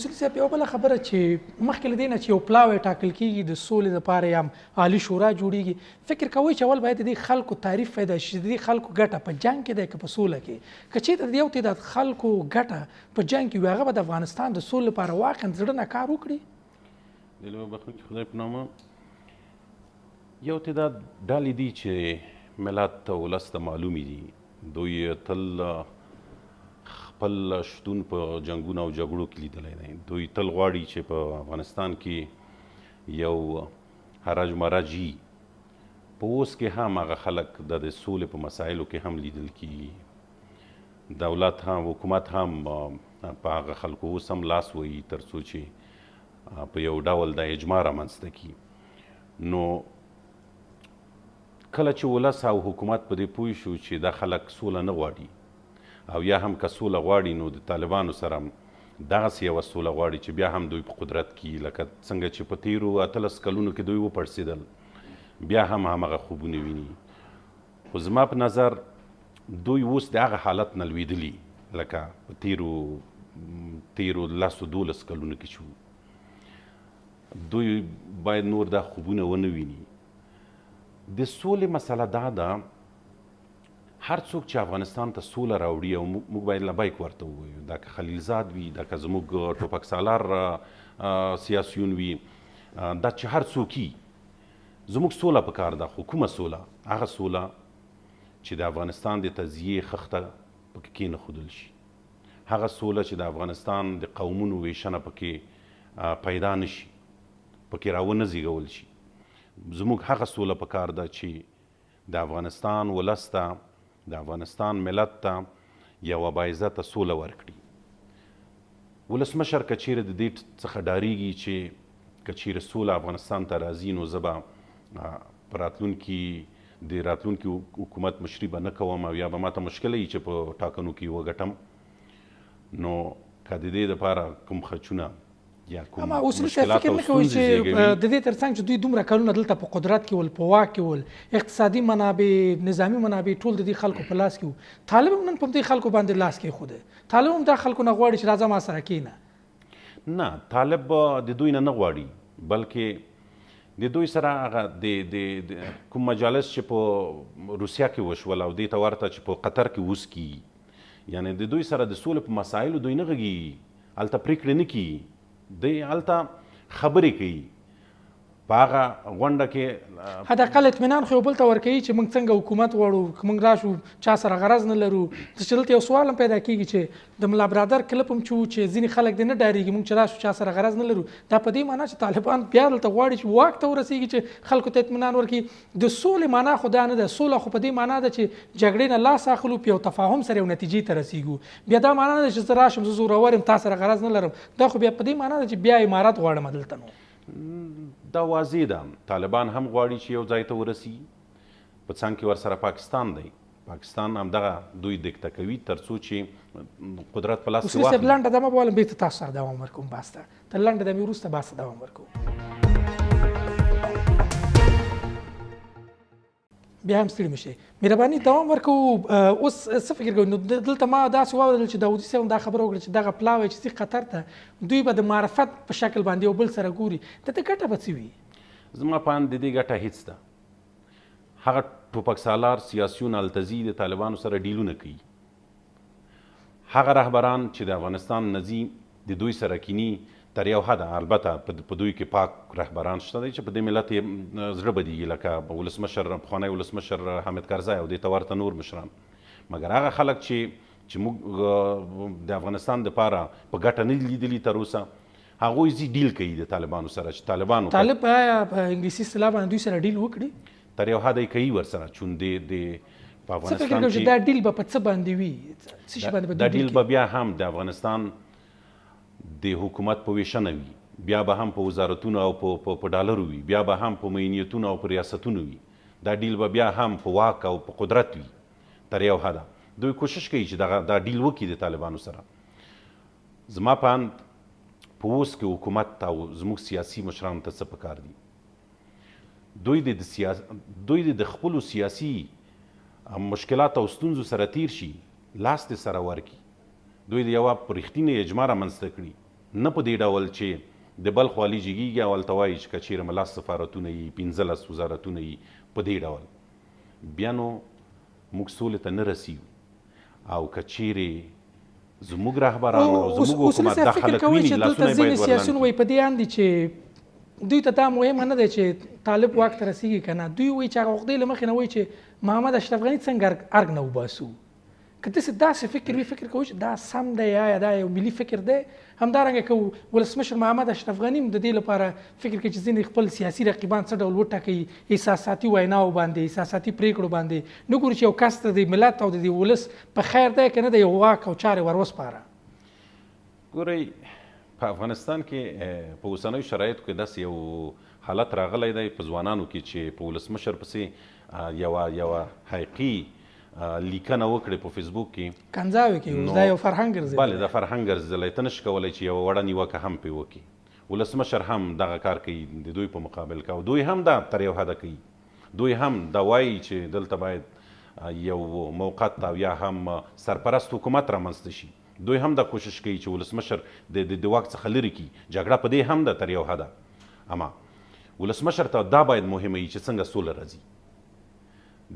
اصولي صاحب، یوه بله خبره چې مخکې له دې نه چې یو پلاوی ټاکل کېږي د سولې لپاره یا عالي شورا جوړیږي، فکر کوئ چې اول باید د دې خلکو تعریف پیدا شي چې د دې خلکو ګټه په جنګ کې دی که په سوله کې؟ که چېرته د یو تعداد خلکو ګټه په جنګ کې وي، هغه به د افغانستان د سولې لپاره واقعا زړه نه کار وکړي؟ د لوی بخښونکي خدای په نامه، یو تعداد ډلې دي چې ملت ته، ولس ته معلومې دي. دوی تل خپل شتون په جنګونو او جګړو کې لیدلی دی. دوی تل غواړي چې په افغانستان کې یو هرج مرج وي. په اوس کې هم هغه خلک د سولې په مسایلو کې هم لیدل کیږي. دولت هم، حکومت هم په هغه خلکو اوس هم لاس وهي تر څو چې په یو ډول د اجماع رامنځته کړي. نو کله چې ولس او حکومت په دې پوه شو چې دا خلک سوله نه غواړي، او یا هم که سوله غواړي نو د طالبانو سره دغسې یوه سوله غواړي چې بیا هم دوی په قدرت کې، لکه څنګه چې په تیرو 18 کلونو کې دوی وپړسېدل، بیا هم همغه خوبونه ویني. خو زما په نظر دوی اوس د هغه حالت نه لوېدلي لکه په تیرو 10-12 کلونو کې چې وو. دوی باید نور دا خوبونه ونه ویني. د سولې مسله دا ده، هر څوک چې افغانستان ته سوله راوړي، او موږ باید لبیک ورته ووایو، دا که خلیلزاد وي، دا که زموږ ټوپک سالار سیاسیون وي، دا چې هر څوک وي، زموږ سوله پکار ده. خو کومه سوله؟ هغه سوله چې د افغانستان د تجزیې خښته پکې کېنښودل شي، هغه سوله چې د افغانستان د قومونو ویشنه پکې پیدا نه شي، پکې راونه زیږول شي. زموږ هغه سوله پکار ده چې د افغانستان ولس ته، د افغانستان ملت ته یوه باعزته سوله ورکړي. ولسمشر که چیرې د دې څخه ډاریږي چې که چیرې سوله افغانستان ته راځي نو زه به په راتلونکي د راتلونکي حکومت مشري به نه کوم، او یا به ماته مشکله وي چې په ټاکنو کې وګټم، نو که د دې لپاره کوم خچونه یا کوم اما اصولي صاحب، مشکلات فکر او نه کوئ ستونزې چې زیږوي؟ د دې ترڅنګ چې دوی دومره کلونه دلته په قدرت کې ول، په واک کې ول، اقتصادي منابع، نظامي منابع ټول د دې خلکو په لاس کې وو، طالب هم نن په دې خلکو باندې لاس کېښوده، طالب هم دا خلکو نه غواړي چې راځه ما سره کښېنه. نه، طالب د دوی نه نه غواړي، بلکې د دوی سره هغه د کوم مجالس چې په روسیا کې وشول او دې ته ورته چې په قطر کې اوس کېږي، یعنې د دوی سره د سولې په مسایلو دوی نه غږېږي، هلته پرېکړې نه کېږي، دوی هلته خبرې کوي. په هغه غونډه کې حداقل اطمینان خو یو بل ته ورکوي چې موږ څنګه حکومت غواړو، که موږ راشو چا سره غرض نه لرو. چې دلته یو سوال هم پیدا کېږي چې د ملا برادر کلپ هم چې و، چې ځینې خلک دې نه ډارېږي، موږ چې راشو چا سره غرض نه لرو، دا په دې معنا چې طالبان بیا دلته غواړي چې واک ته ورسېږي چې خلکو ته اطمینان ورکړي. د سولې معنا خو دا نه ده، سوله خو په دې معنا ده چې جګړې نه لاس اخلو، په یو تفاهم سره یو نتیجې ته رسېږو. بیا دا معنا نه ده چې زه راشم زه زورور یم تا سره غرض نه لرم، دا خو بیا په دې معنا ده چې بیا امارت غواړم دلته. نو دا واضح ده، طالبان هم غواړي چې یو ځای ته ورسي، په څنګ کې ورسره پاکستان دی، پاکستان هم دغه دوی دکته کوي تر څو چې قدرت په لاس کې اصولي صاحب، واخلي. لنډه دمه بولم، بېرته تاسو سره دوام ورکوم بحث ته، تر لنډه دمې وروسته بحث ته دوام ورکوم. بیا هم ستړي مشئ، مهرباني دوام ورکوو. اوس څه فکر کوئ؟ نو دلته ما داسې واورېدل چې داودي صاحب هم دا خبره وکړه چې دغه پلاوی چې ځي قطر ته، دوی به د معرفت په شکل باندې یو بل سره ګوري، د دې ګټه به څه وي؟ زما په اند د دې ګټه هیڅ ده. هغه ټوپک سالار سیاسیون هلته ځي د طالبانو سره ډیلونه کوي، هغه رهبران چې د افغانستان نه ځي د دوی سره کینی تر یو حده، البته په دوی کې پاک رهبران شته دی چې په دې ملت یې زړه بدېږي، لکه پخوانی ولسمشر حامد کرزی او دې ته ورته نور مشران. مګر هغه خلک چې موږ د افغانستان دپاره په ګټه نه دي لیدلي تر اوسه، هغوی ځي ډیل کوي د طالبانو سره چې طالبانو طالب آیا په انګلیسي اصطلاح باندې دوی سره ډیل وکړي؟ تر یو حده یې کوي ورسره، چون د په څه فکر افغانستان کوئ چې کې دا ډیل به په څه باندې وي؟ څه شي باندې به دا دوی ډیل ډیل به کوي؟ بیا هم د افغانستان د حکومت په ویشنه وي، بیا به هم په وزارتونو او په ډالرو وي، بیا به هم په معینیتونو او په ریاستونو وي، دا ډیل به بیا هم په واک او په قدرت وي تر یو حده. دوی کوشش کوي چې دا ډیل وکړي د طالبانو سره. زما په اند په اوس کې حکومت او زموږ سیاسي مشرانو ته څه پکار دي؟ دوی دې د خپلو سیاسي مشکلات او ستونزو سره تیر شي، لاس دې سره ورکړي، دوی دې یوه په رښتینې اجماع رامنځته کړي، نه په دې ډول چې د بلخ والي جګېږي او هلته وایي چې که چېرې مو لس سفارتونه یي، 15 وزارتونه یي، په دې ډول بیا نو موږ سولې ته نه رسیږو. او که چېرې زموږ رهبران او زموږ حکومت دا خلک ویني، لاسونه یې باید ورلنډ کړي. وایي په دې اند دي چې دوی ته دا مهمه نه ده چې طالب واک ته رسیږي که نه، دوی وایي چې هغه عقدې له مخې نه وایي چې محمد اشرف غني څنګه ارګ نه وباسو. که داسې داسې فکر وي، فکر کوي چې دا سم دی، یا دا یو ملي فکر دی. همدارنګه که ولسمشر محمد اشرف غني هم د دې لپاره فکر کوي چې ځینې خپل سیاسي رقیبان څه ډول وټاکي، احساساتي ویناو باندې، احساساتي پرېکړو باندې، نه ګوري چې یو کس ته د ملت او د دې ولس په خیر دی که نه دی، یو واک او چارې ور وسپاره. ګورئ، په افغانستان کې په اوسنیو شرایطو کې داسې یو حالت راغلی دی په ځوانانو کې چې په ولسمشر پسې یوه حقیقي لیکنه وکړي په فیسبوک کې، کنځاوې کوي. اوس دا یو فرهنګ ګرځېدلی. بله، دا فرهنګ ګرځېدلی، ته نشي کولی چې یوه وړه نیوکه هم پرې وکړي. ولسمشر هم دغه کار کوي د دوی په مقابل کې، او دوی هم دا تر یو حده کوي. دوی هم دا وایي چې دلته باید یو موقت او یا هم سرپرست حکومت رامنځته شي. دوی هم دا کوشش کوي چې ولسمشر د واک څخه لرې کړي. جګړه په دې هم ده تر یو حده، اما ولسمشر ته دا باید مهمه وي چې څنګه سوله راځي.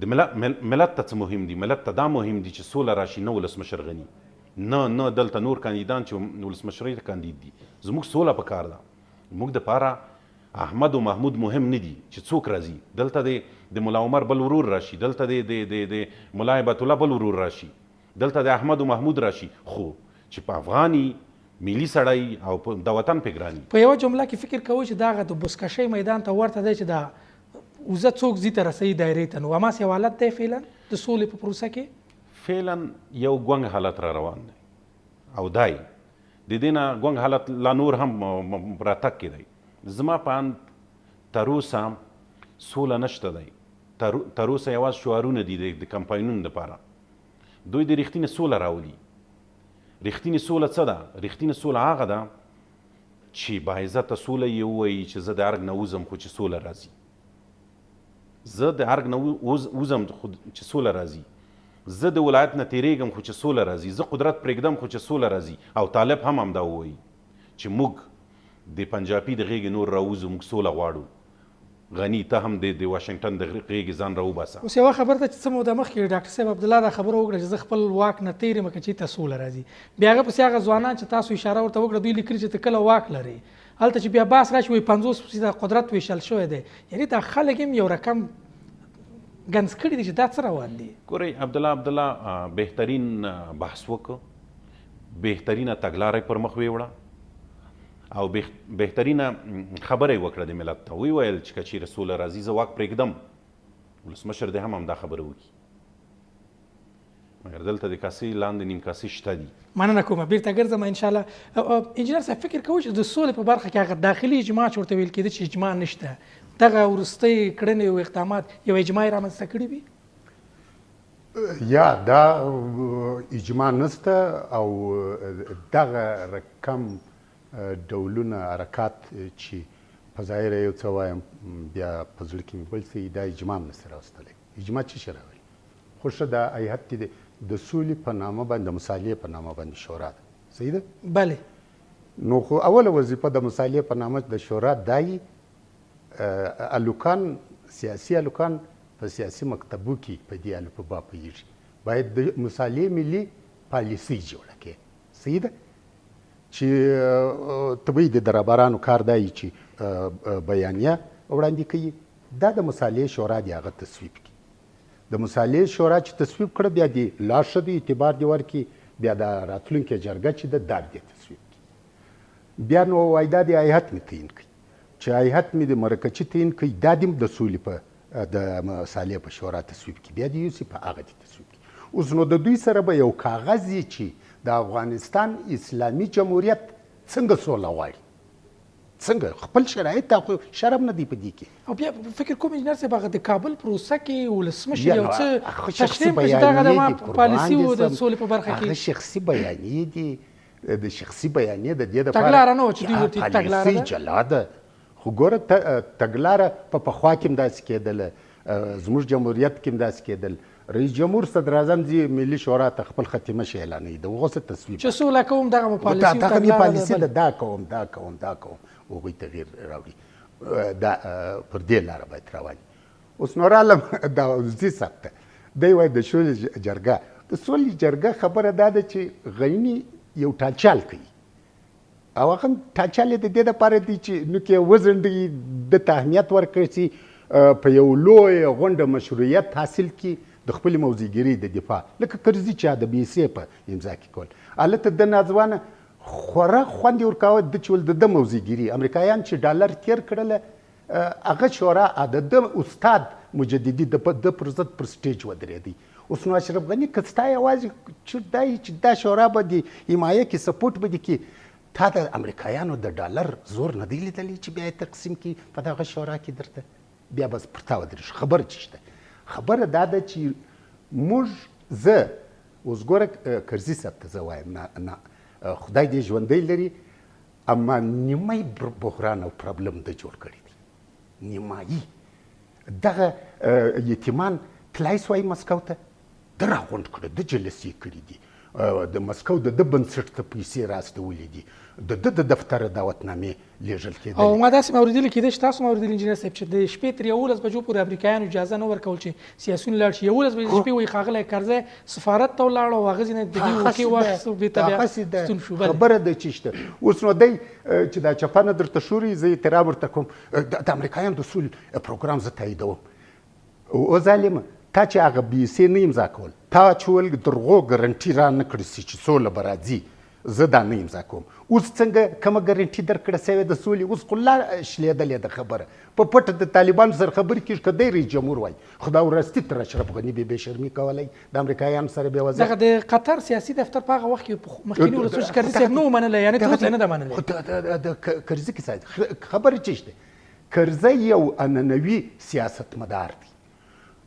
د ملت ته څه مهم دي؟ ملت ته دا مهم دي چې سوله راشي، نه ولسمشر غني، نه دلته نور کاندیدان چې ولسمشرۍ ته کاندید دي. زموږ سوله په کار ده. موږ دپاره احمد او محمود مهم نه دي چې څوک راځي. دلته د ملا عمر بل ورور راشي، دلته د ملا هبت الله بل ورور راشي، دلته د احمد او محمود راشي، خو چې په افغاني ملي سړی او د وطن په ګراني. په یوه جمله کې فکر کوئ چې دغه د بزکشۍ میدان ته ورته دی چې دا وزه څوک ځي ته رسوي دایرې ته، نو هماغسې یو حالت دی فعلا د سولې په پروسه کې؟ فعلا یو ګونګ حالت را روان دی، او دی د دې نه ګونګ حالت لا نور هم راتګ کې دی. زما په اند تر اوسه سوله نشته دی، تر اوسه یوازې شعارونه دي د کمپاینونو دپاره. دوی د رښتینې سوله راولي. رښتینې سوله څه ده؟ رښتینې سوله هغه ده چې باعزته سوله یې ووایي چې زه د ارګ نه وځم خو چې سوله راځي، زه د ارګ نه وځم خو چې سوله راځي، زه د ولایت نه تېرېږم خو چې سوله راځي، زه قدرت پرېږدم خو چې سوله راځي. او طالب هم همدا ووایي چې موږ د پنجابي د غېږې نور راوځو، موږ سوله غواړو. غني ته هم د واشنګټن د غېږې ځان راوباسه. اوس یوه خبره ده چې څه موده مخکې ډاکټر صاحب عبدالله دا خبره وکړه چې زه خپل واک نه تېر یم که چېرته سوله راځي. بیا هغه پسې هغه ځوانان چې تاسو اشاره ورته وکړه، دوی لیکلي چې ته کله واک لرې، هلته چې بیا بحث راشي وایي 50% قدرت ویشل شوی دی. یعنې دا خلک هم یو رقم ګنځ کړي دي چې دا څه روان دي. ګورئ، عبدالله عبدالله بهترین بحث وکړ، بهترینه تګلاره یې پر مخ ویوړه او بهترینه خبره یې وکړه د ملت ته. ویې ویل چې که چېرې سوله راځي زه واک پرېږدم. ولسمشر دې هم همدا خبره وکړي، مګر دلته د کاسې لاندې نیم کاسې شته دي. مننه کومه، بیرته ګرځم انشاءالله. انجینر صاحب، فکر کوئ چې د سولې په برخه کې هغه داخلي اجماع چې ورته ویل کېده چې اجماع نشته، دغه وروستۍ کړنې او اقدامات یو اجماع یې رامنځته کړي وي؟ یا دا اجماع نشته او دغه رقم ډولونه حرکات چې په ظاهره یو څه وایم بیا په زړه کې مې بل څه، دا اجماع هم نشي راوستلی. اجماع څه شی راولي؟ خو ښه دا هیئت کې دی د سولې په نامه باندې، د مصالحې په نامه باندې شورا ده، صحیح ده؟ بله. نو خو اوله وظیفه د مصالحې په نامه د شورا دای الوکان، سیاسي الوکان په سیاسي مکتبو کې په دې الفبا پوهېږي، باید د مصالحې ملي پالیسي جوړه کړي، صحیح ده؟ چې طبیعي د دربارانو کار دی چې بیانیه وړاندې کوي، دا د مصالحې شورا دی هغه تصویب کړي. د مصالحې شورا چې تصویب کړه بیا دې لا ښه دی، اعتبار دې ورکړي، بیا دا راتلونکې جرګه چې ده دا دې تصویب کړي. بیا نو وایي دا دې هیئت مې تعین کړي، چې هیئت مې د مرکچي تعین کړي، دا دې د سولې په د مصالحې په شورا تصویب کړي، بیا دې یوسي په هغه دې تصویب کړي. اوس نو د دوی سره به یو کاغذ یې چې د افغانستان اسلامي جمهوریت څنګه سوله غواړي، څنګه خپل شرایط، دا خو شرم نه دی په دې کې. او بیا فکر کوم انجینر صاحب هغه د کابل پروسه کې ولسمشر یو څه شخصي تشریح کړي چې دغه د ما بیانیې دي، پالیسي و د قربان دي سولې په برخه کې. هغه شخصي بیانیې دي، د شخصي بیانیې د دې دپاره تګلاره نه وه چې دوی ورته تګلاره پالیسي ده. جلا ده. خو ګوره تګلاره په پخوا کې هم داسې کېدله، زموږ جمهوریت کې هم داسې کېدل. رئیس جمهور صدراعظم ځي ملي شورا ته خپل ختمه شي اعلانوي، د هغو څه تصویب چې سوله کوم، دغه مو پالیسي، دغه مې پالیسي ده، دا کوم دا کوم دا کوم، هغوی تغییر راوړي. دا پر دې لاره باید روان. اوس نو رالم داوودزي صاحب ته، دی وایي د سولې جرګه، د سولې جرګه خبره دا ده چې غني یو ټالچال کوي، او هغه هم ټالچال یې د دې دپاره دی چې نوک یې وځنډوي، ده ته اهمیت ورکړي چې په یو لوی غونډه مشروعیت حاصل کړي د خپلې موضوعګیرۍ د دفاع، لکه کرزي چې د بي سي په امضا کې کول. هلته د ناځوانه خورا خوند یې ورکاوه، ده چې ول د ده موضوعګیري امریکایان چې ډالر تېر کړله، هغه شورا د ده استاد مجددي د ده پر ضد پر سټیج ودرېدی. اوس نو اشرف غني که ستا یوازې چورت دا وي چې دا شورا به دې حمایه کړي، سپورټ به دې کړي، تا د امریکایانو د ډالر زور نه دی لیدلی چې بیا یې تقسیم کړي په دغه شورا کې درته، بیا بس پر تا ودرېږي. خبره چې شته، خبره دا ده چې موږ، زه اوس ګوره کرزي صاحب ته زه وایم، نه خدای دې ژوندی لري، اما نیمایي بحران او پرابلم ده جوړ کړی دی، نیمایي. دغه یتیمان تلای سوای مسکو ته، ده راغونډ کړه، ده جلسې کړي دي، د مسکو د ده بنسټ ته پیسې راستولې دي، د ده د دفتره دعوتنامې لېږل کېدلې. او ما داسې اورېدلي، کېدای شي تاسو هم اورېدلي انجینر صاحب، چې د شپې تر 11 بجو پورې امریکایانو اجازه نه ورکول چې سیاسیون لاړ شي. 11 بجې شپې وایي ښاغلی کرزی سفارت ته ولاړ او هغه ځینې د دې اوکې واخیستو، بېرته بیا ستون شو. خبره ده چې شته. اوس نو دی چې دا چپنه درته ښوري، زه اعتراف ورته کوم، د امریکایانو د سولې پروګرام زه تاییدوم. او ظالمه، تا چې هغه بي سي نه امضا کول، تا چې ویل درغو ګرنټي را نه کړې سي چې سوله به راځي، زه دا نه امضا کوم. اوس څنګه کومه ګرنټي درکړه سوې د سولې؟ اوس خو لا شلېدلې ده خبره، په پټه د طالبانو سره خبرې کېږي. که دی رئیس جمهور وای، خو دا ورستي تر اشرف غني بې شرمي کولی د امریکایانو سره بې وضعیت. دغه د قطر سیاسي دفتر په هغه وخت کې مخکیني ولسمشر کرزي صاحب نه و منلی، یعنې تر اوسه یې نه ده منلې. خو د کرزي کیسه خبره چې شته، کرزی یو عنعنوي سیاستمدار دی.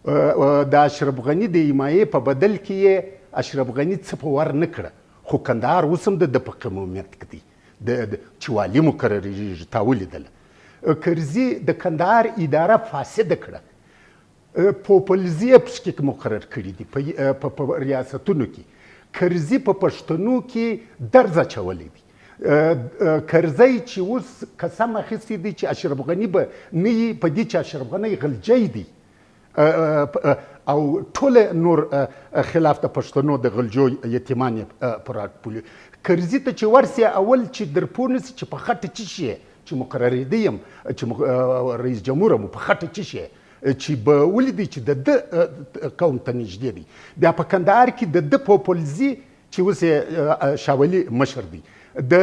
د اشرف غني د حمایې په بدل کې یې اشرف غني څه په ور نه کړه، خو کندهار اوس هم د ده په قمومیت کې دی، چې والي مقررېږي. تا ولیدله کرزي د کندهار اداره فاسده کړه، پوپلزي یې پکې مقرر کړي دي په ریاستونو کې. کرزي په پښتنو کې درز اچولی دی. کرزی چې اوس قسم اخیستی دی چې اشرف غني به نه وي، په دې چې اشرف غني غلجی دی او ټول نور خلاف د پښتنو د غلجو یتیمان یې پر راټولي. کرزي ته چې ورسې اول چې در پوه نه سي چې په خټه څه شي، چې مقررېدی یم، چې رئیس جمهور یم، په خټه څه شي، چې به ولیدی چې د ده قوم ته نږدې دی. بیا په کندهار کې د ده پوپلزي چې اوس یې شاولي مشر دی، د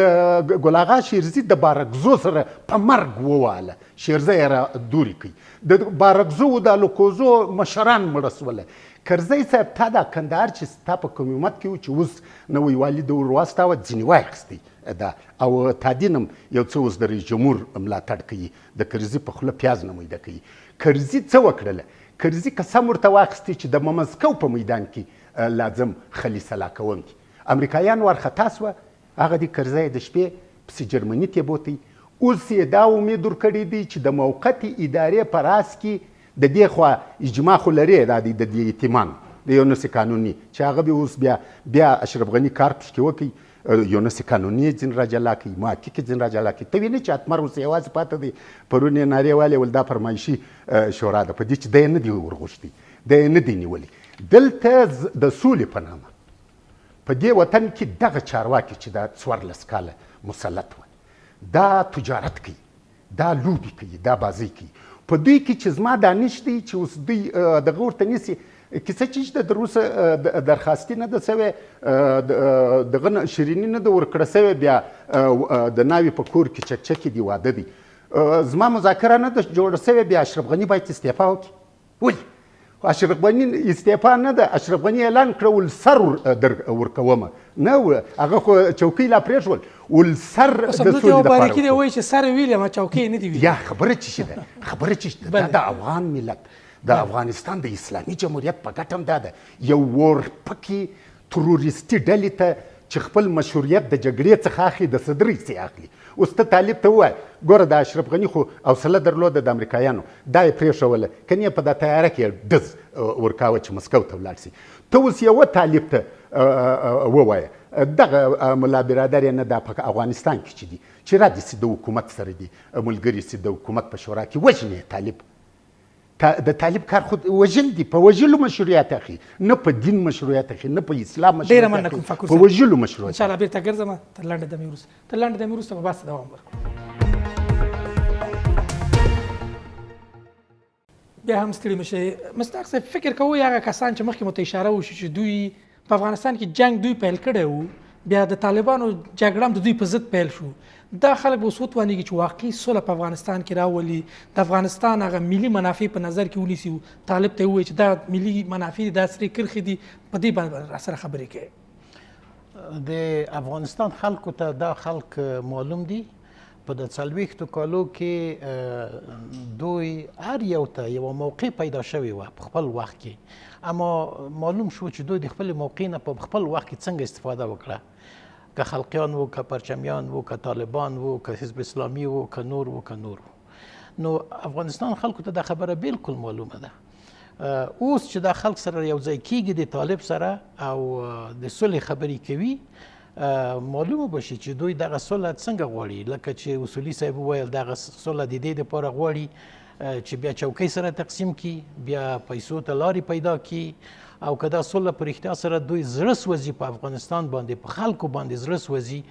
ګل اغا شیرزي د بارکزو سره په مرګ وواله، شیرزی یې را دورې کوي، د بارکزو و د الکوزو مشران مړه سوله. کرزی صاحب تا دا کندهار چې ستا په قومیت کې و، چې اوس نوی والي د ور واستاوه، ځینې واخیستی دا، او تادین هم یو څه اوس د رئیس جمهور ملاتړ کوي، د کرزي په خوله پیاز نه میده کوي. کرزي څه وکړله؟ کرزي قسم ورته واخیستی چې د ممسکو په میدان کې لازم خلي سلا کوم دي. امریکایان وارخطا سوه، هغه دی کرزی د شپې پسې جرمني ته بوتی. اوس یې دا امید ورکړی دی چې د موقتې ادارې په راس کې د دې خوا اجماع خو لري، دا دی د دې یتیمان د یونس قانوني چې هغه به اوس بیا اشرف غني کار پکې وکړي، یونس قانوني یې ځینې راجلا کوي، محقق یې ځینې راجلا کوي. ته وینې چې اتمر اوس یوازې پاته دی، پرون یې نارې والې ول دا فرمایشي شورا ده، په دې چې دی یې نه دی ورغوښتی، دی یې نه دی نیولی. دلته د سولې په نامه په دې وطن کې دغه چارواکي چې دا 14 کاله مسلط وه، دا تجارت کوي، دا لوبې کوي، دا بازۍ کوي. په دوی کې چې زما دانش دی چې اوس دوی دغه ورته نیسي، کیسه چې شته تر اوسه درخواستي نه ده سوې، دغه شیریني نه ده ورکړه سوې، بیا د ناوې په کور کې چکچکې دي، واده دی، زما مذاکره نه ده جوړه سوې، بیا اشرف غني باید استعفا وکړي. ولې اشرف غني استعفا نه ده؟ اشرف غني اعلان کړه ول سر در ورکومه، نه هغه خو چوکۍ لا پرېښول، ول سر د سولې دپاره مبارکي دی، وایي چې سر یې ویلي اما چوکۍ یې نه دي ویلي. یا خبره چې شي ده، خبره چې شي ده، دا د افغان ملت، د افغانستان د اسلامي جمهوریت په ګټه هم دا ده، یو ورپکې تروریستي ډلې ته چې خپل مشروعیت د جګړې څخه اخلي، د صدرۍ څخه اخلي. اوس ته طالب ته ووایه ګوره د اشرف غني خو حوصله درلوده د امریکایانو، دا یې پرېښوله، کنې په دا طیاره کې یې ډز ورکاوه چې مسکو ته ولاړ سي. ته اوس یوه طالب ته ووایه دغه ملا برادر یې نه دا په افغانستان کې چې دي چې را دي سي د حکومت سره دي ملګري سي د حکومت په شورا کې، وژنې طالب. د طالب کار خو وژل دي، په وژلو مشروعیت اخلي، نه په دین مشروعیت اخلي، نه په اسلام مشروعیت اخلي، په وژلو مشروعیت. ان شاء الله بیرته ګرځم تر لنډې دمې وروسته، تر لنډې دمې وروسته به بحث ته دوام ورکړو. بیا هم ستړي مه شئ. مصداق صاحب، فکر کوئ هغه کسان چې مخکې مو ته اشاره وشو چې دوی په افغانستان کې جنګ دوی پیل کړی و، بیا د طالبانو جګړه هم د دوی په ضد پیل شو، دا خلک به اوس وتوانېږي چې واقعي سوله په افغانستان کې راولي، د افغانستان هغه ملي منافع په نظر کې ونیسي، طالب ته ووایي چې دا ملي منافع دي، دا سرې کرښې دي، په دې باندې راسره خبرې کوي؟ د افغانستان خلکو ته دا خلک معلوم دي. په د 40 کالو کې دوی هر یو ته یوه موقع پیدا شوې وه په خپل وخت کې، اما معلوم شو چې دوی د خپلې موقع نه په خپل وخت کې څنګه استفاده وکړه. که خلقیان وو، که پرچمیان وو، که طالبان وو، که حزب اسلامي وو، که نور وو، که نور وو. نو افغانستان خلکو ته دا خبره بالکل معلومه ده. اوس چې دا خلک سره یو ځای کیږي د طالب سره او د سولې خبرې کوي، معلومه به شي چې دوی دغه سوله څنګه غواړي. لکه چې اصولي صاحب وویل دغه سوله د دې دپاره غواړي چې بیا چوکۍ سره تقسیم کړي، بیا پیسو ته لارې پیدا کړي، او که دا سوله په رښتیا سره دوی زړه سوځي په افغانستان باندې، په خلکو باندې زړه سوځي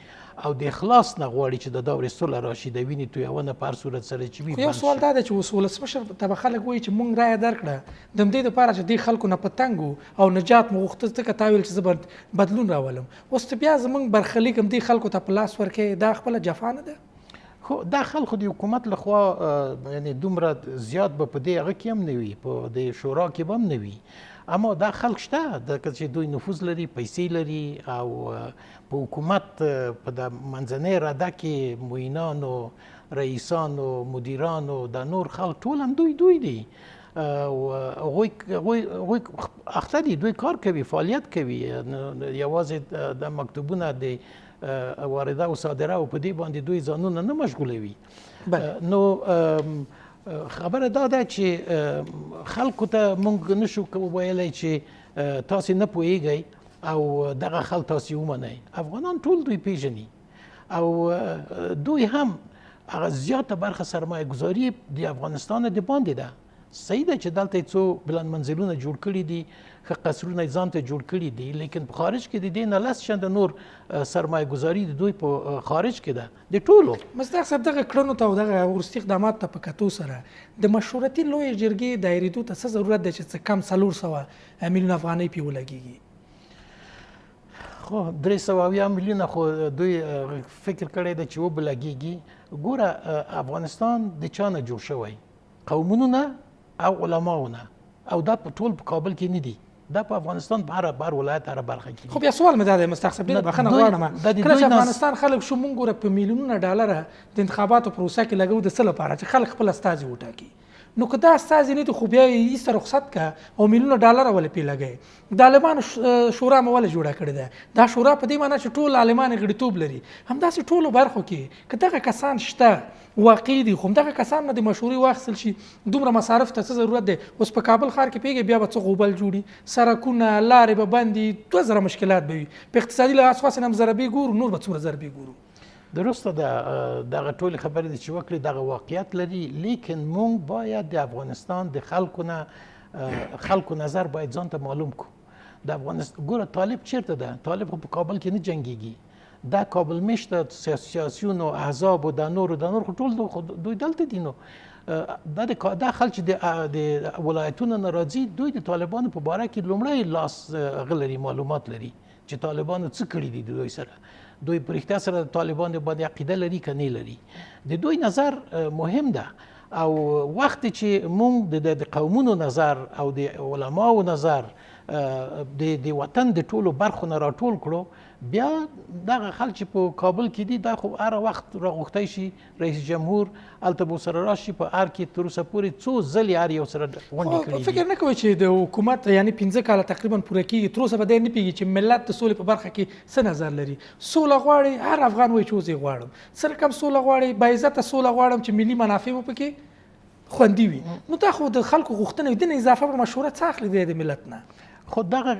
او د اخلاص نه غواړي چې د دورې سوله راشي، د وینې تویونه په هر صورت سره چې وي. یو سوال دا دی چې اوس ولسمشر ته به خلک وایي چې مونږ رایه درکړه د همدې دپاره چې دې خلکو نه په تنګ وو او نجات مو غوښته، ځکه تا ویل چې زه به بدلون راولم، اوس ته بیا زمونږ برخلیک همدې خلکو ته په لاس ورکوې، دا خپله جفا نه ده؟ خو دا خلکو د حکومت لخوا یعنې دومره زیات به په دې هغه کې هم نه وي، په دې شورا کې به هم نه وي، اما دا خلک شته ځکه چې دوی نفوذ لري، پیسې لري او په حکومت په د منځنۍ رده کې معینانو، رئیسانو، مدیرانو، دا نور خلک ټول هم دوی دي. هغوی اخته دي، دوی کار کوي، فعالیت کوي. یوازې د مکتوبونه د وارده او صادره او په دې باندې دوی ځانونه نه مشغولوي. نو خبره دا ده چې خلکو ته موږ نشو ویلی چې تاسې نه پوهیږئ او دغه خلک تاسې ومنئ. افغانان ټول دوی پیژني او دوی هم هغه زیاته برخه سرمایه ګذاري د افغانستان د باندې ده. صحیح ده چې دلته یې څو بلند منزلونه جوړ کړي دي، ښه قصرونه یې ځان ته جوړ کړي دي، لیکن په خارج کې د دې نه لس چنده نور سرمایه ګذاري د دوی په خارج کې ده د ټولو. مصداق صاحب، دغه کړنو ته او دغه وروستي اقدامات ته په کتو سره د مشورتي لویې جرګې دایرېدو ته څه ضرورت دی چې څه کم 400 میلیونه افغانۍ پرې ولګېږي؟ خو 370 میلیونه خو دوی فکر کړی دی چې وبه لګېږي. ګوره افغانستان د چا نه جوړ شوی؟ قومونو نه او علماو نه، او دا په ټول په کابل کې نه دي، دا په افغانستان په هر ولایت هره برخه کې. خو بیا سوال مې دا دی مصداق صاحب، ډېره بښنه غواړم، کله چې افغانستان خلک شو مونږ ګوره په میلیونونه ډالره د انتخاباتو پروسه کې لګوو د څه لپاره؟ چې خلک خپل استازي وټاکي. نو که دا استازي نه دي خو بیا یې ایسته رخصت که او میلیونه ډالره ولې پرې لګوي؟ د عالمانو شورا مو ولې جوړه کړې ده؟ دا شورا په دې معنی چې ټول عالمان غړیتوب لري. همداسې ټولو برخو کې که دغه کسان شته واقعي دي، خو همدغه کسان نه د مشورې واخیستل شي، دومره مصارف ته څه ضرورت دی؟ اوس په کابل ښار کې پوهېږئ بیا به څه غوبل جوړي، سرکونه، لارې به بندي، 2000 مشکلات به وي. په اقتصادي لحاظ خو هسې نه هم ضربې ګورو، نور به څومره ضربې ګورو. درسته ده، دغه ټولې خبرې دي چې وکړې دغه واقعیت لري، لیکن مونږ باید د افغانستان د خلکو نظر باید ځان ته معلوم کړو. د افغانستان ګوره طالب چیرته ده؟ طالب خو په کابل کې نه جنګیږي، دا کابل میشته سیاسیونو، احزابو، دا نورو دا نور خو ټول دوی دلته دي. نو دا خلک چې د ولایتونو نه راځي دوی د طالبانو په باره کې لومړی لاس هغه لري، معلومات لري چې طالبانو څه کړي دي د دوی سره، دوی په رښتیا سره د طالبانو باندې عقیده لري که نه لري. د دوی نظر مهم ده او وخت چې مونږ د قومونو نظر او د علماو نظر د وطن د ټولو برخو نه راټول کړو، بیا دغه خلک چې په کابل کې دي دا خو هر وخت راغوښتی شي رئیس جمهور، هلته به سره راشي. په ارګ کې تر اوسه پورې څو ځلې هر یو سره غونډې کړې دي. فکر نه کوئ چې د حکومت یعنی 5 کاله تقریبا پوره کېږي، تر اوسه به دی نه پوهېږي چې ملت د سولې په برخه کې څه نظر لري؟ سوله غواړي، هر افغان وایي چې اوس یې غواړم، څه رقم سوله غواړي، باعزته سوله غواړم چې ملي منافع مو پکې خوندي وي. نو دا خو د خلکو غوښتنه وي، دې نه اضافه به مشوره څه اخلي دی د ملت نه؟ خو دغه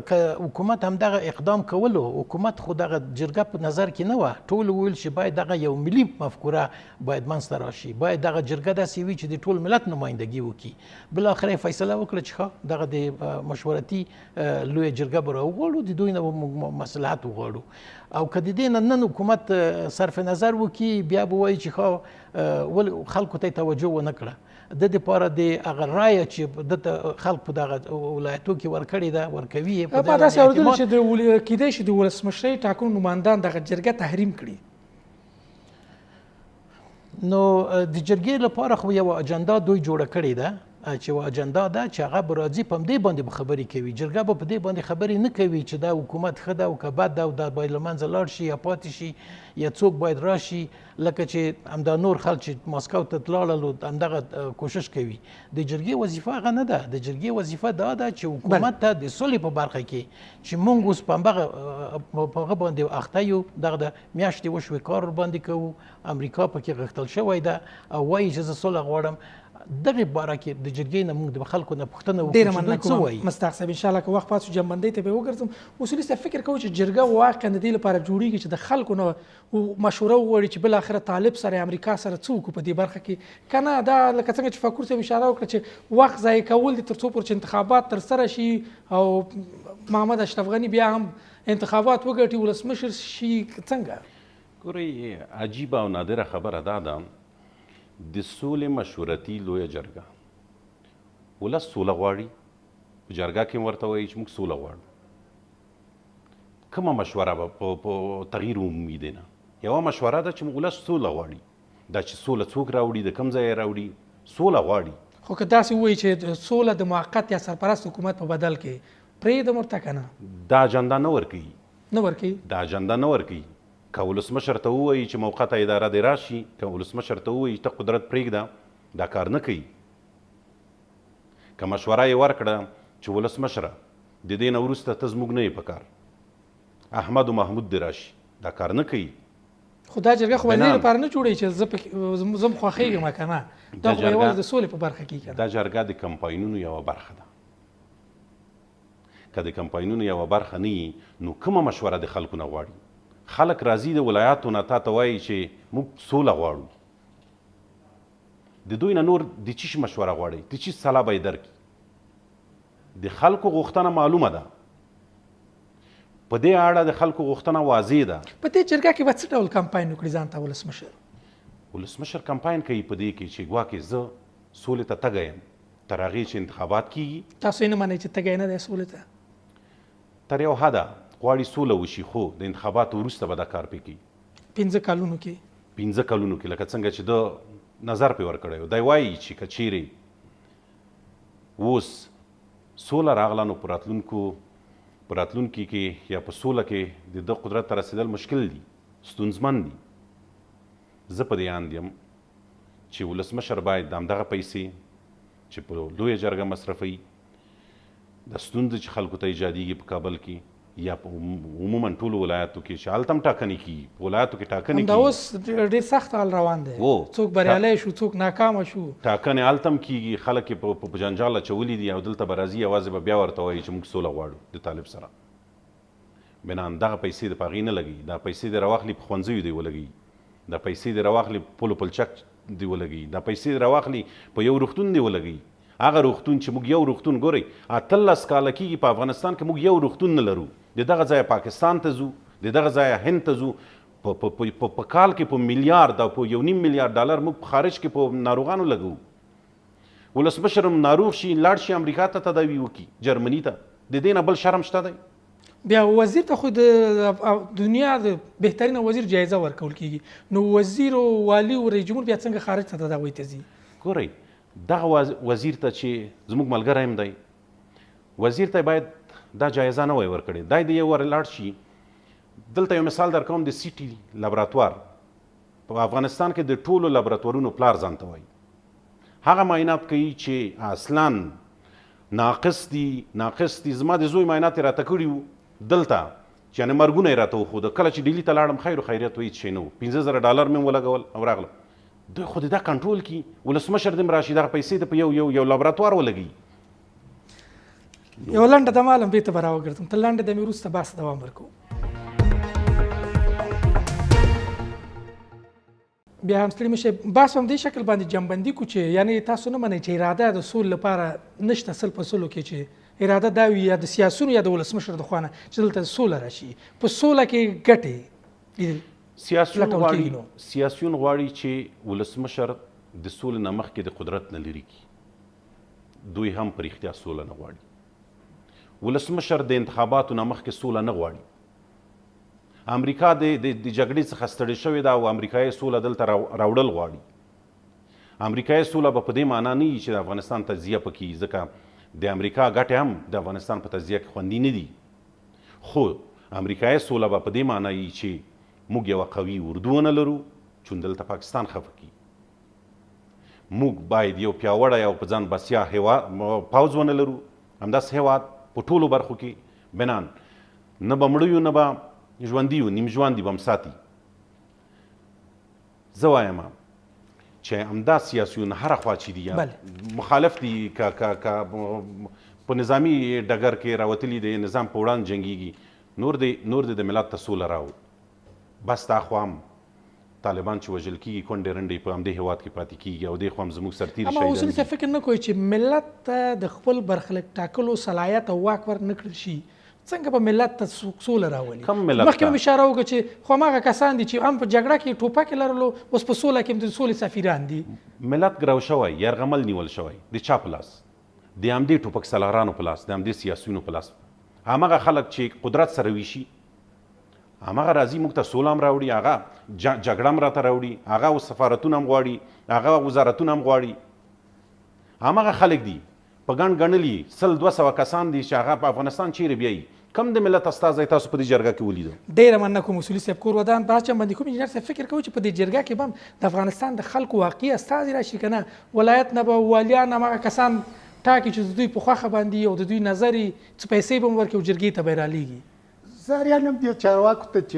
که حکومت هم دغه اقدام کولو، حکومت خو دغه جرګه په نظر کې نه وه. ټول وویل چې باید دغه یو ملي مفکوره باید منځته راشي، باید دغه جرګه داسې وي چې د ټول ملت نمایندګي وکړي. بالاخره یې فیصله وکړه چې ښه دغه د مشورتي لویه جرګه به راوغواړو، د دوی نه به موږ مصلحت وغواړو. او که د دې نه نن حکومت صرف نظر وکړي، بیا به وایي چې ښه ولې خلکو ته یې توجه ونه کړه. د دې لپاره د هغه رایه چې دته خلک په دغه ولایتو کې ورکړې ده، ورکوي یې. په داسې اورېدلي چې کېدای شي د ولسمشرۍ ټاکنو نوماندان دغه جرګه تحریم کړي. نو د جرګې لپاره خو یوه اجنډا دوی جوړه کړې ده، چې یوه اجنډا ده چې هغه به راځي په همدې باندې به خبرې کوي. جرګه به په دې باندې خبرې نه کوي چې دا حکومت ښه ده او که بد ده او دا باید له منځه لاړ شي یا پاتې شي یا څوک باید راشي، لکه چې همدا نور خلک چې ماسکو ته تلاړل همدغه کوشش کوي. د جرګې وظیفه هغه نه ده. د جرګې وظیفه دا ده چې حکومت ته د سولې په برخه کې چې مونږ اوس په همدغه په هغه باندې اخته یو، دغه د میاشتې وشوې کار ورباندې کوو، امریکا پکې غښتل شوی ده او وایي چې زه سوله غواړم. دغه باره کې د جرګې نه موږ د خلکو نه پوښتنه وکړو ډېره چې مننه دوی څه کوم وایي. مستاق صاحب، انشاءالله که وخت پاتې شو جنبندۍ ته به وګرځم. اصولي صاحب، فکر کوو چې جرګه واقعا د دې لپاره جوړیږي چې د خلکو نه مشوره وغواړي چې بالاخره طالب سره امریکا سره څه وکړو په دې برخه کې؟ که نه دا لکه څنګه چې فکور صاحب اشاره وکړه چې وخت ضایع کول دي تر څو پورې چې انتخابات ترسره شي او محمد اشرف غني بیا هم انتخابات وګټي ولسمشر شي، څنګه؟ ګورئ، عجیبه او نادره خبره دا ده، د سولې مشورتي لویه جرګه، ولس سوله غواړي، په جرګه کې ورته وایي چې موږ سوله غواړو. کومه مشوره به په تغییر ومومي دی نه؟ یوه مشوره ده چې موږ ولس سوله غواړي، دا چې سوله څوک راوړي، د کوم ځای یې راوړي، سوله غواړي. خو که داسې ووایي چې سوله د موقت یا سرپرست حکومت په بدل کې پرېږدم ورته که نه؟ دا اجنډا نه ورکوي. نه ورکوي؟ دا اجنډا نه ورکوي. که ولسمشر ته ووایي چې موقته اداره دې راشي، که ولسمشر ته ووایي چې ته قدرت پرېږده، دا کار نه کوي. که مشوره یې ورکړه چې ولسمشره د دې نه وروسته ته زموږ نه یې په کار، احمد و محمود دې راشي، دا کار نه کوي. خو دا جرګه خو به د دې لپاره نه جوړوي چې زه پکې زه هم خوښېږم که نه، دا خو یوازې د سولې په برخه کې که نه. دا جرګه د کمپاینونو یوه برخه ده. که د کمپاینونو یوه برخه نه وي، نو کومه مشوره د خلکو نه غواړي؟ خلک راځي د ولایاتو نه تا ته وایي چې موږ سوله غواړو، د دوی نه نور د چیش مشوره غواړي، د چیش سلا به یې درکړي؟ د خلکو غوښتنه معلومه ده، په دې اړه د خلکو غوښتنه واضح ده. په دې جرګه کې به څه ډول کمپاین وکړي ځان ته ولسمشر؟ ولسمشر کمپاین کوي په دې کې چې ګواکې زه سولې ته تږی یم، تر هغې چې انتخابات کیږي. تاسو یې نه منئ چې تږی نه دی سولې ته؟ تر یو حده غواړي سوله وشي، خو د انتخاباتو وروسته به دا کار پرې کوي. 5 کلونو کې؟ 5 کلونو کې، لکه څنګه چې ده نظر پرې ورکړی و. دی وایي چې که چیرې اوس سوله راغله، نو په راتلونکي کې یا په سوله کې د ده قدرت ته رسېدل مشکل دي، ستونزمن دي. زه په دې اند یم چې ولسمشر باید د همدغه پیسې چې په لویه جرګه مصرفوي، د ستونزې چې خلکو ته ایجادیږي په کابل کې یا په عموما ټولو ولایاتو کې چې هلته هم ټاکنې کېږي، په ولایاتو کې ټاکنې همدا کېږي. اوس ډېر سخت حال روان دی، څوک بریالی شو، څوک ناکامه شو، ټاکنې هلته هم کېږي، خلک یې په جنجال اچولي دي او دلته به راځي یوازې به بیا ورته وایي چې موږ سوله غواړو د طالب سره. بناً دغه پیسې د په هغې نه لګوي، دا پیسې دې راواخلي په ښوونځیو دې ولګوي، دا پیسې دې راواخلي په پل پلچک دې ولګوي، دا پیسې دې راواخلي په یو روغتون دې ولګوي. هغه روغتون چې موږ یو روغتون ګورئ 18 کاله کېږي په افغانستان کې موږ یو روغتون نه لرو. د دغه ځایه پاکستان ته ځو، د دغه ځایه هند ته ځو، په کال کې په میلیارد او په 1.5 میلیارد ډالر موږ په خارج کې په ناروغانو لګوو. ولسمشر هم ناروغ شي لاړ شي امریکا ته تداوي وکړي، جرمني ته، د دې نه بل شرم شته دی؟ بیا وزیر ته خو د دنیا د بهترین وزیر جایزه ورکول کېږي، نو وزیر او والي او رئیس جمهور بیا څنګه خارج ته تداوي ته ځي؟ ګورئ دغه وزیر ته چې زموږ ملګری هم دی، وزیر ته باید دا جایزه نه وای ورکړې. دی د یو ور لاړ شي دلته یو مثال درکوم د سیټي لابراتوار. په افغانستان کې د ټولو لابراتوارونو پلار ځان ته وایي. هغه معاینات کوي چې اصلا ناقص دي، ناقص دي. زما د زوی معاینات یې راته کړي وو دلته، چې یعنې مرګونه یې راته وښوده. کله چې ډیلي ته لاړم، خیر و خیریت و، هېڅ شی نه و. $5,000 مې هم ولګول او راغلم. دوی خو دې دا کنټرول کړي، ولسمشر دې هم راشي، دغه پیسې دې په یو یو یو لابراتوار ولګوي. یو لنډه دمه علم بېرته به راوګرځم، تر لنډې دمې وروسته بحث دوام ورکوو. بیا هم ستړي مه شئ، بحث په همدې شکل باندې جنبندي کړو چې یعنې تاسو نه منئ چې اراده د سولې لپاره نشته سل په سلو کې، چې اراده دا وي یا د سیاسیونو یا د ولسمشر د خوا نه چې دلته سوله راشي، په سوله کې ګټې لټول کېږي. نو سیاسیون غواړي چې ولسمشر د سولې نه مخکې د قدرت نه لرې کړي. دوی هم په رښتیا سوله نه غواړي. ولسمشر د انتخاباتو نه مخکې سوله نه غواړي. امریکا د جګړې څخه ستړې شوې ده او امریکایي سوله دلته راوړل غواړي. امریکایي سوله به په دې معنا نه وي چې د افغانستان تجزیه پکې وي، ځکه د امریکا ګټې هم د افغانستان په تجزیه کې خوندي نه دي. خو امریکایي سوله به په دې معنا وي چې موږ یوه قوي اردو ونه لرو، چون دلته پاکستان خفه کړي. موږ باید یو پیاوړی او په ځان بسیا پوځ ونه لرو، همداسې هېواد په ټولو برخو کې بنان نه به مړه یو نه به ژوندي یو، نیم ژوندي به هم ساتي. زه وایم چې همدا سیاسیون هره خوا چې دي، مخالف دي، که په نظامي ډګر کې راوتلي د نظام په وړاندې جنګیږي، نور دې د ملت ته سوله راوړي. بس دا خوا هم طالبان چې وژل کېږي، کونډې رنډې په همدې هېواد کې پاتې کېږي او دې خوا هم زموږ سرتېري اما شهیدان اصولي دي. صاحب فکر نه کوئ چې ملت ته د خپل برخلیک ټاکلو صلاحیت او واک ور نه کړل شي، څنګه به ملت ته سوله راولي؟ کوم ملت مخکې ته؟ مې اشاره وکړه چې خو هماغه کسان دي چې هم په جګړه کې ټوپکې لرلو، اوس په سوله کې هم د سولې سفیران دي. ملت ګرو شوی، یرغمل نیول شوی، د چا په لاس؟ د همدې ټوپک سالارانو په لاس، د همدې سیاسیونو په لاس. هماغه خلک چې قدرت سره ویشي، هماغه راځي موږ ته سوله هم راوړي، هغه جګړه هم راته راوړي، هغه سفارتونه هم غواړي، هغه وزارتونه هم غواړي. هماغه خلک دي په ګڼ ګڼلي 100-200 کسان دي چې هغه په افغانستان چیرې بیایي. کم د ملت استازی تاسو په دې جرګه کې ولیدو؟ ډېره مننه کوم اصولي صاحب، کور ودان. بحث جنبندي کوم. انجینر صاحب فکر کوو چې په دې جرګه کې به هم د افغانستان د خلکو واقعي استازي راشي که نه؟ ولایت نه به والیان هماغه کسان ټاکي چې د دوی په خوښه باندې او د دوی نظر یې، څه پیسې به هم ورکړي او جرګې ته به یې رالیږي. زاریان هم دې چارواکو ته چې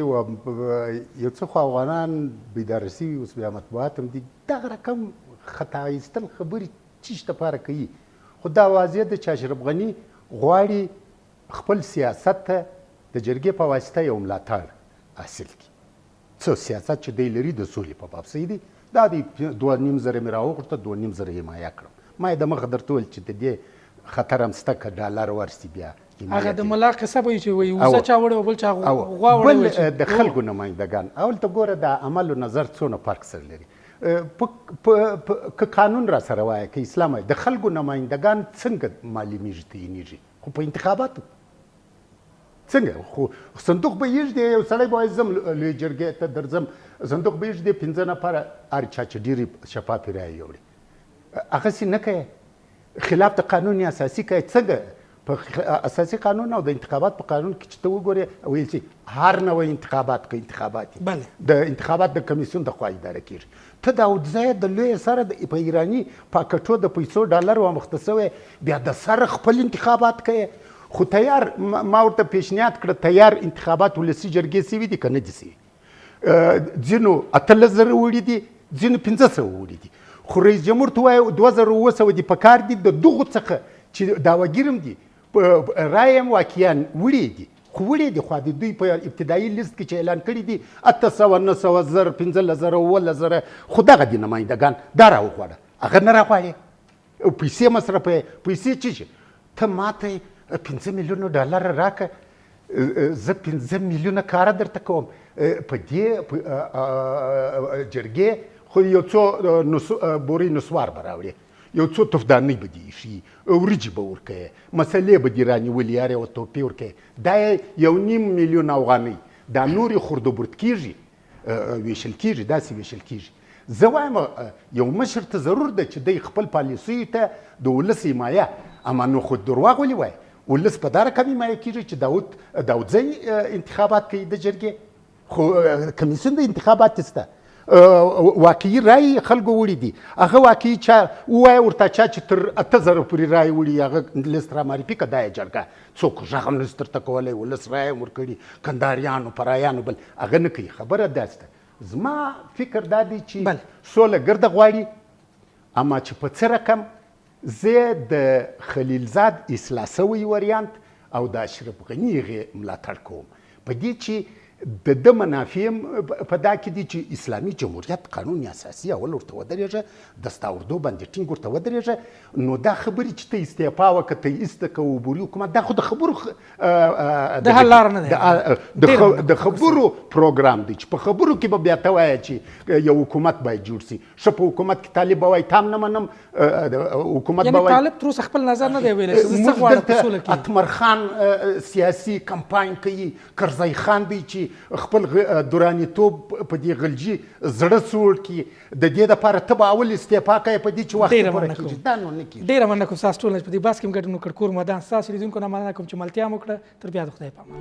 یو څه خو افغانان بیداره شوي، اوس بیا مطبوعات هم دي، دغه رقم خطا ایستل خبرې چیش دپاره کوي. خو دا واضح ده چې اشرف غني غواړي خپل سیاست ته د جرګې په واسطه یو ملاتړ حاصل کړي. څه سیاست چې دی لري د سولې په باب صحیح دی، دا دی 2,500 مې راوغوښته، 2,500 حمایه کړم. ما یې د مخه درته وویل چې د دې خطر هم شته که ډالر ورسي بیا هغه د ملا قصه به وي چې وایي وزه چا وړې وه، بل چا غوا وړې بل وه چې د خلکو نمایندګان. اول ته ګوره د عمل و نظر څونه فرق سره لري. که قانون را سره وایه، که اسلام وایه، د خلکو نمایندګان څنګه معلومیږي تعینیږي؟ خو په انتخاباتو څنګه؟ خو صندوق به یې ږدي، یو سړی به وایي ځم لوی جرګې ته درځم، صندوق به یې ږدي، 5 نفره هر چا چې ډېرې شفافې رایې یوړي، هغسې نه کوي، خلاف د قانون اساسي کوي. څنګه په اساسي قانون او د انتخابات په قانون کې چې ته وګورې ویل چې هر نوی انتخابات که انتخابات دي، د انتخابات د کمیسیون د خوا اداره کېږي. ته دا ځای د لوی سره په ایراني پاکټو د پیسو ډالر وامخته سوی، بیا د سره خپل انتخابات کوي. خو تیار ما ورته پیشنهاد کړه، تیار انتخابات ولسي جرګې سوي دي که نه دي سوي؟ ځینو 18,000 وړي دي، ځینو 500 وړي دي. خو رئیس جمهور ته وایي 2,700 دي پکار دي، د دغو څخه چې دعوهګیر هم دي، رایې هم واقعا وړي دي، خو وړي دي، خو د دوی په ابتدایي لیست کې چې اعلان کړي دي 800، 900، 1000، 15,000، 17,000، خو دغه دي نمایندګان دا راوغواړه، هغه نه راغواړي. پیسې مصرفوي، پیسې چې شي؟ ته ماته 5 میلیونه ډالر راکړه، زه 5 میلیونه کاره درته کوم. په دې جرګې خو یو څو بورې نسوار به راوړې، یو څو تفدانۍ به دې ایښي، وریجې به ورکوې، مسلې به دې رانیولې، هر یوه توپې ورکوې. دا 1.5 میلیون افغانۍ، دا نورې خورد و برد کېږي، ویشل کېږي، داسې ویشل کېږي. زه وایم یو مشر ته ضرور ده چې دی خپل پالیسیو ته د ولس حمایه، اما نو خو درواغ ولې وایي؟ ولس په دا رقم حمایه کېږي چې داودزی انتخابات کوي د جرګې، خو کمیسیون د انتخابات شته، واقعي رایې خلکو وړي دي. هغه واقعي چا ووایه ورته چا چې تر 8000 پورې رایې وړي هغه لست را معرفي که دا یې جرګه څوک غږ هم نشي درته کولی، ولس رایې هم ورکړي، کندهاریانو پرایانو بل هغه نه کوي. خبره داسې ده، زما فکر دا دی چې سوله ګرده غواړي، اما چې په څه رقم زه د خلیلزاد اصلاح سوی وریانت او د اشرف غني هغې ملاتړ کوم، په دې چې د ده منافع هم په دا کې دي چې اسلامي جمهوریت قانون اساسي اول ورته ودرېږه، دستاوردو باندې ټینګ ورته ودرېږه. نو دا خبرې چې ته استعفا وکړه، ته ایسته که عبوري حکومت، دا خو د خبرو د حل لاره نه ده، د خبرو پروګرام دی چې په خبرو کې به بیا ته وایه چې یو حکومت باید جوړ سي. ښه په حکومت کې طالب به وایي تا هم نه منم، حکومت به وایي. طالب تر اوسه خپل نظر نه دی ویلی چې زه څه غواړم په سوله کې. اتمر خان سیاسي کمپاین کوي، کرزی خان دی چې خپل درانیتوب په دې غلجي زړه سوړ کړي، د دې دپاره ته به اول استعفا کوې په دې چې وخت پوره کېږي. دا نو نه کېږي. ډېره مننه کوم ستاسو ټولو نه چې په دې بحث کې مو ګډون وکړ. کور مو ودان. ستاسو لیدونکو نه مننه کوم چې ملتیا مو وکړه. تر بیا د خدای په امان.